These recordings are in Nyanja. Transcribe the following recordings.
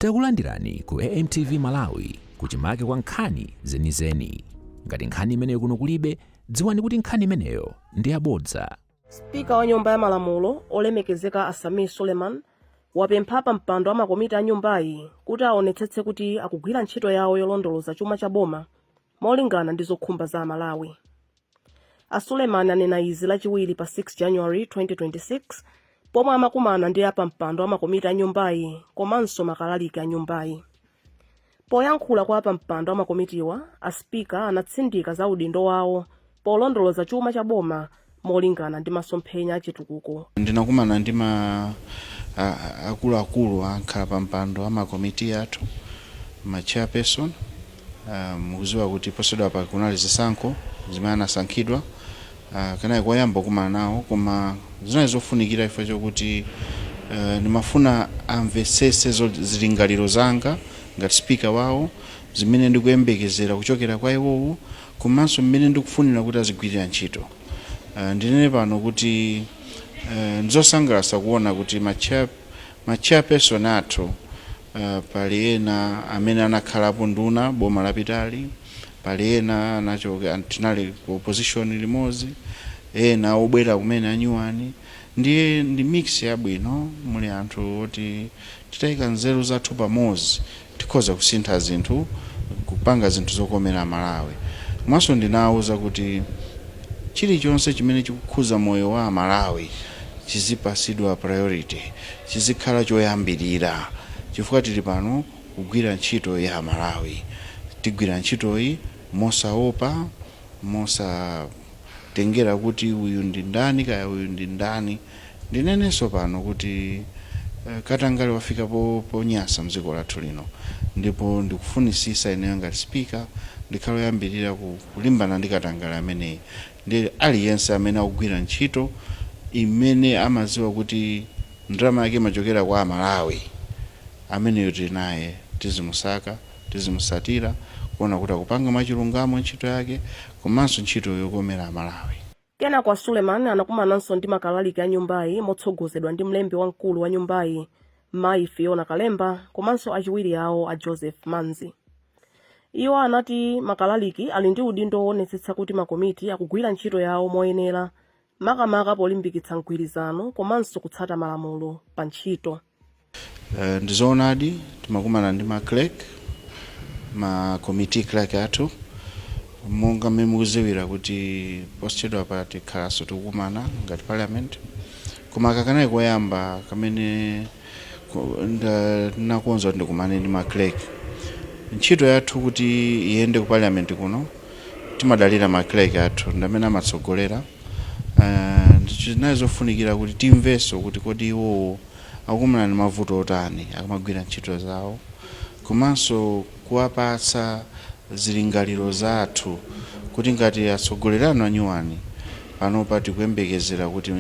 Takulandirani ku AMTV Malawi, kuchimake kwa nkhani zenizeni. Ngati nkhani imeneyo kuno kulibe, dziwani kuti nkhani imeneyo ndi yabodza. Spika wa Nyumba ya Malamulo, Olemekezeka a Sameer Suleman, wapempha apampando a makomiti a nyumbayi kuti aonetsetse kuti akugwira ntchito yawo yolondoloza chuma cha boma molingana ndi zokhumba za Amalawi. A Suleman anena izi Lachiwiri pa 6 January 2026 pomwe amakumana ndi apampando a makomiti a nyumbayi komanso makalaliki a nyumbayi. Poyankhula kwa apampando a makomitiwa, a Spika anatsindika za udindo wawo polondoloza chuma cha boma molingana ndi masomphenya a chitukuko. Ndinakumana ndi ma akuluakulu ankhala pa mpando a makomiti athu, ma chairperson. Mukuziwa kuti posachedwapa kunali zisankho zimene anasankhidwa. Kanali koyamba kukumana nawo, koma zinali zofunikira chifukwa chokuti ndimafuna amvetsetse zilingaliro zanga ngati speaker wawo, zimene ndikuyembekezera kuchokera kwa iwowo, komanso mmene ndikufunira kuti azigwirira ntchito. Ndinene pano kuti ndizosangalatsa kuona kuti ma chairperson athu, pali ena amene anakhalapo nduna boma lapitali, pali ena anachoka tinali ku opposition limodzi, ena obwera kumene anyuwani. Ndiye ndi mix yabwino, muli anthu oti titayika nzeru zathu pamodzi tikhoza kusintha zinthu, kupanga zinthu zokomera Malawi. Komanso ndinawuza kuti chilichonse chimene chikukhuza moyo wa Amalawi chizipasidwa priority, chizikhala choyambirira, chifukwa tili pano kugwira ntchito ya Amalawi. Tigwira ntchitoyi mosaopa, mosatengera kuti uyu ndi ndani kaya uyu ndi ndani. Ndinenenso pano kuti katangale wafika ponyasa mdziko lathu lino, ndipo ndikufunisisa ineyo ngati speaker ndikhale oyambirira kulimbana ndi katangale ameneyi. Ndi aliyense amene akugwira ntchito imene amaziwa kuti ndalama yake imachokera kwa Amalawi, ameneyo tili naye, tizimusaka, tizimusatira kuona kuti akupanga mwachilungamo ntchito yake komanso ntchito yokomera Amalawi. Kenako a Suleman anakumananso ndi makalaliki a nyumbayi motsogozedwa ndi mlembi wamkulu wa nyumbayi, Mayi Fiona Kalemba, komanso achiwiri awo a Joseph Manzi. Iwo anati makalaliki ali ndi udindo woonetsetsa kuti makomiti akugwira ntchito yawo moyenera, makamaka polimbikitsa mgwirizano komanso kutsata malamulo pa ntchito. Ndizoonadi, timakumana ndi ma clerk, ma committee clerk athu. Monga mmene mukuziwira kuti posachedwa pa tikhalanso tikukumana ngati parliament, koma kakanali koyamba kamene ndinakonza kuti ndikumane ndi ma clerk. Ntchito yathu kuti iyende ku parliament kuno timadalira ma clerk athu, ndi amene amatsogolera. Zinali zofunikira kuti timvenso kuti kodi iwowo akukumana ndi mavuto otani akamagwira ntchito zawo, komanso kuwapatsa zilingaliro zathu kuti ngati atsogoleri anu anyuwani panopa tikuyembekezera kuti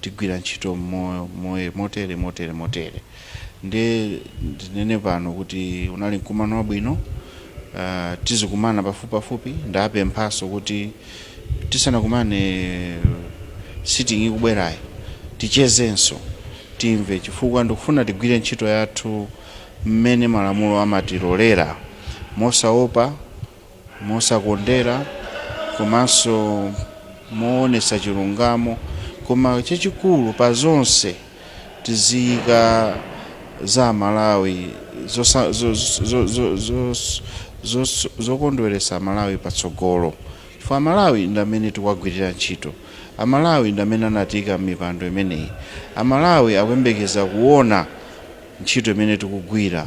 tigwira ntchito motere, motere, motere. Ndiye ndinene pano kuti unali mkumano wabwino. Tizikumana pafupipafupi. Ndapemphanso kuti tisanakumane sitting ikubwerayi tichezenso, timve, chifukwa ndikufuna tigwire ntchito yathu mmene malamulo amatilolera, mosaopa, mosakondera, komanso moonesa chilungamo. Koma chachikulu pa zonse, tiziyika za Malawi, zokondweresa Malawi patsogolo, chifukwa Amalawi ndi amene tikuwagwirira ntchito. Amalawi ndi amene anatiyika m'mipando imeneyi. Amalawi akuyembekeza kuona ntchito imene tikugwira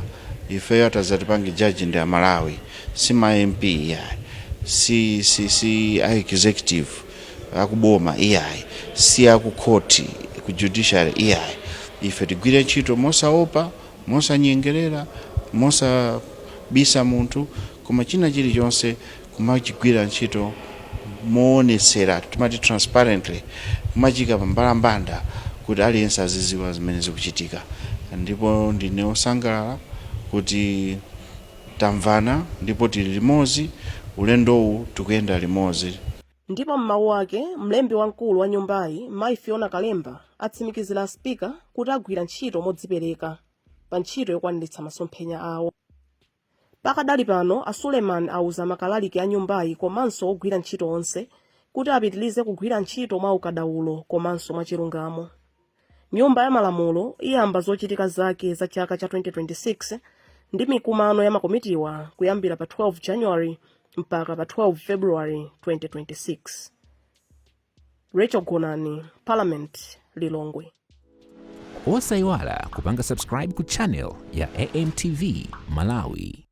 ifeyo. Atazatipange judge ndi Amalawi, si ma MP iyayi, si a executive akuboma iyayi, si akukhoti, ku judiciary iyayi. Ife tigwire ntchito mosaopa, mosanyengerera, mosabisa munthu, koma china chilichonse kumachigwira ntchito moonetsera, timati transparently, kumachika pambalambanda kuti aliyense aziziwa zimene zikuchitika. Ndipo ndine osangalala kuti tamvana ndipo tili limodzi, ulendowu tikuyenda limodzi. Ndipo m'mawu ake, mlembi wamkulu wa nyumbayi, Mayi Fiona Kalemba, atsimikizira a spika kuti agwira ntchito modzipereka. Pa ntchito yokwaniritsa masomphenya awo. Pakadali pano, a Suleiman auza makalaliki a nyumbayi komanso ogwira ntchito onse kuti apitirize kugwira ntchito mwa ukadaulo komanso mwachilungamo. Nyumba ya Malamulo iyamba zochitika zake za chaka cha 2026 ndi mikumano ya makomitiwa kuyambira pa 12 January mpaka pa 12 February 2026. Rachel Gonani, Parliament, Lilongwe. Osayiwala kupanga subscribe ku channel ya AMTV Malawi.